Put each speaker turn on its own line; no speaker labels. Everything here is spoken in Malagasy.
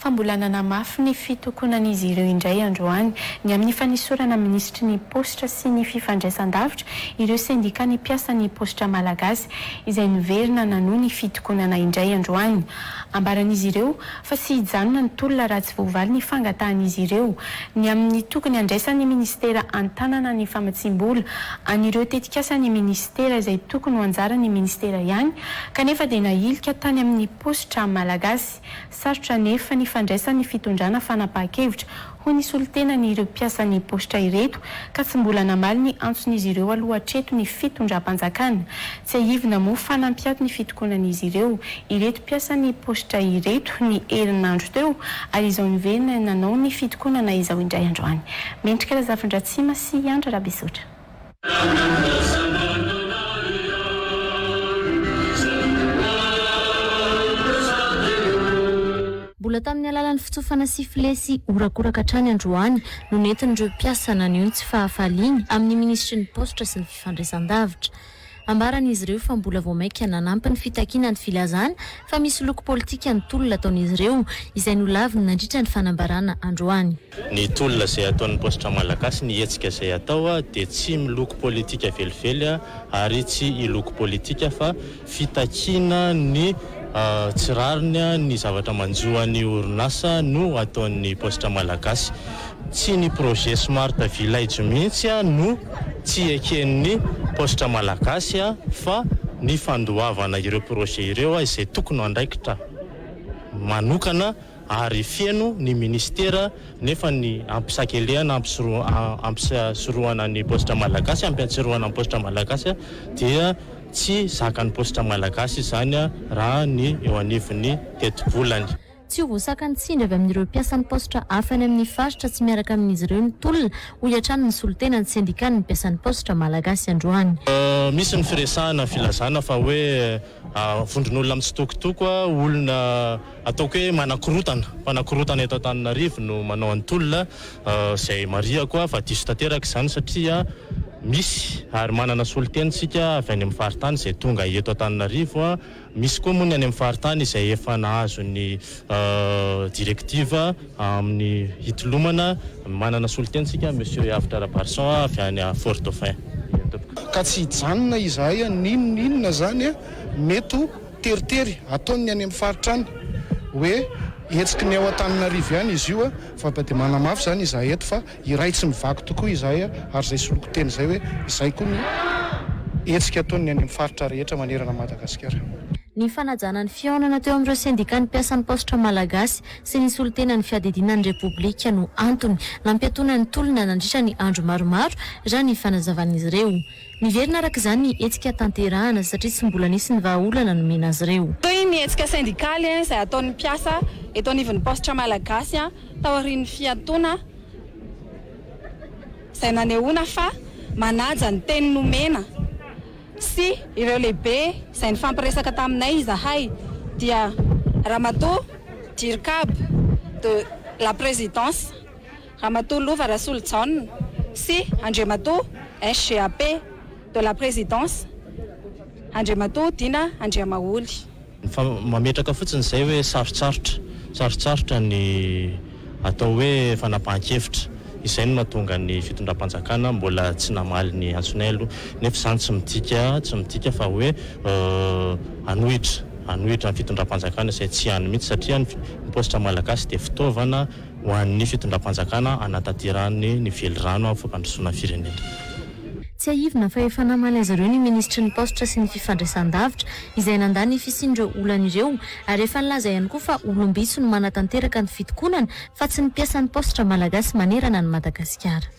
fa mbola nanamafy ny fitokonan'izy ireo indray androany ny amin'ny fanesorana minisitry ny paositra sy ny fifandraisan-davitra ireo sendikan'ny mpiasan'ny paositra malagasy izay niverina nanohy ny fitokonana indray androany. Ambaran'izy ireo fa tsy hijanona ny tolona raha tsy voavaly ny fangatahan'izy ireo ny amin'ny tokony handraisan'ny minisitera an-tanana ny famatsiam-bola an'ireo tetikasan'ny minisitera izay tokony ho anjaran'ny minisitera ihany kanefa dia nahilika tany amin'ny paositra malagasy. Sarotra anefa ny fandraisan'ny fitondrana fanapahan-kevitra hoy ny solontenan'ireo mpiasan'ny paositra ireto ka tsy mbola namaly ny antson'izy ireo aloha hatreto ny fitondram-panjakana. Tsiahivina moa fa nampiato ny fitokonan'izy ireo ireto mpiasan'ny paositra ireto ny herinandro teo ary izao niverina nanao ny fitokonana izao indray androany. Mendrika Razafindratsima sy Andry Rabesotra.
Mbola tamin'ny alalan'ny fitsofana sifle sy horakoraka hatrany androany no nentin'ireo mpiasa naneho ny tsy fahafaliany amin'ny minisitry ny paositra sy ny fifandraisan-davitra. Ambaran'izy ireo fa mbola vao mainka nanampy ny fitakiana ny filazana fa misy loko politika ny tolona ataon'izy ireo, izay nolaviny nandritra ny fanambarana androany.
Ny tolona izay ataon'ny Paositra Malagasy, ny hetsika izay atao dia tsy miloko politika velively ary tsy hiloko politika fa fitakiana ny tsy rariny, ny zavatra manjo an'ny orinasa no ataon'ny Paositra Malagasy. Tsy ny projet Smart Village mihitsy no tsy eken'ny Paositra Malagasy fa ny fandoavana ireo projet ireo izay tokony ho andraikitra manokana ary feno ny ministera nefa ny ampisakelehana ampisorohana ny Paositra Malagasy, ampiantsorohana ny Paositra Malagasy dia tsy zakan'ny Paositra Malagasy izany raha ny eo anivon'ny tetibolany.
Tsy ho voasakan'ny tsindry avy amin'ireo mpiasan'ny paositra hafa any amin'ny faritra tsy miaraka amin'izy ireo ny tolona, hoy hatrany ny solontenan'ny sendikan'ny mpiasan'ny paositra malagasy androany.
Misy ny firesahana filazana fa hoe vondron'olona mitsitokotoko, olona ataoko hoe manakorotana, mpanakorotana eto Antananarivo no manao ny tolona, izay marihako fa diso tanteraka izany satria misy ary manana solontena isika avy any amin'ny faritany izay tonga eto Antananarivo. Misy koa moa ny any amin'ny faritany izay efa nahazo ny directive amin'ny hitolomana. Manana solontena isika, Monsieur Avotra Rabarison avy any Fort Dauphin.
Ka tsy hijanona izahay n'inon'inona izany mety ho teritery ataon'ny any amin'ny faritra any hoe hetsiky ny ao Antananarivo ihany izy io fa dia manamafy izany izahay eto fa Iray tsy mivaky tokoa izahay ary izay soloko teny izay hoe izay koa ny hetsika ataon'ny any amin'ny faritra rehetra manerana an'i Madagasikara.
Ny fanajana ny fihaonana teo amin'ireo sendikan'ny mpiasan'ny paositra malagasy sy ny solontenan'ny fiadidiana ny Repoblika no antony nampiatoana ny tolona nandritra ny andro maromaro, raha ny fanazavan'izy ireo. Niverina araka izany ny hetsika tanterahana satria tsy mbola nisy ny vahaolana nomena azy ireo.
Toy ny hetsika sendikaly izay ataon'ny mpiasa eto anivon'ny paositra malagasy taorian'ny fiatoana izay nanehoana fa manaja ny teny nomena sy ireo lehibe izay nifampiresaka taminay izahay dia Ramatoa Dircab de la Présidence, Ramatoa Lova Rasolojaona sy Andriamatoa SGAP de la Présidence, Andriamatoa Dina Andriamaholy.
Fa mametraka fotsiny izay hoe sarotsarotra, sarotsarotra ny atao hoe fanapahan-kevitra. Izay no mahatonga ny fitondram-panjakana mbola tsy namaly ny antsonay aloha. Nefa izany tsy midika, tsy midika fa hoe hanohitra, hanohitra ny fitondram-panjakana izay tsy any mihitsy satria ny paositra malagasy dia fitaovana ho an'ny fitondram-panjakana hanatanterahany ny velirano amin'ny fampandrosoana ny firenena.
Tsiahivina fa efa namaly azy ireo ny minisitry ny paositra sy ny fifandraisan-davitra izay nandà ny fisian'ireo olana ireo ary efa nilaza ihany koa fa olom-bitsy no manatanteraka ny fitokonana fa tsy ny mpiasan'ny paositra malagasy manerana an'i Madagasikara.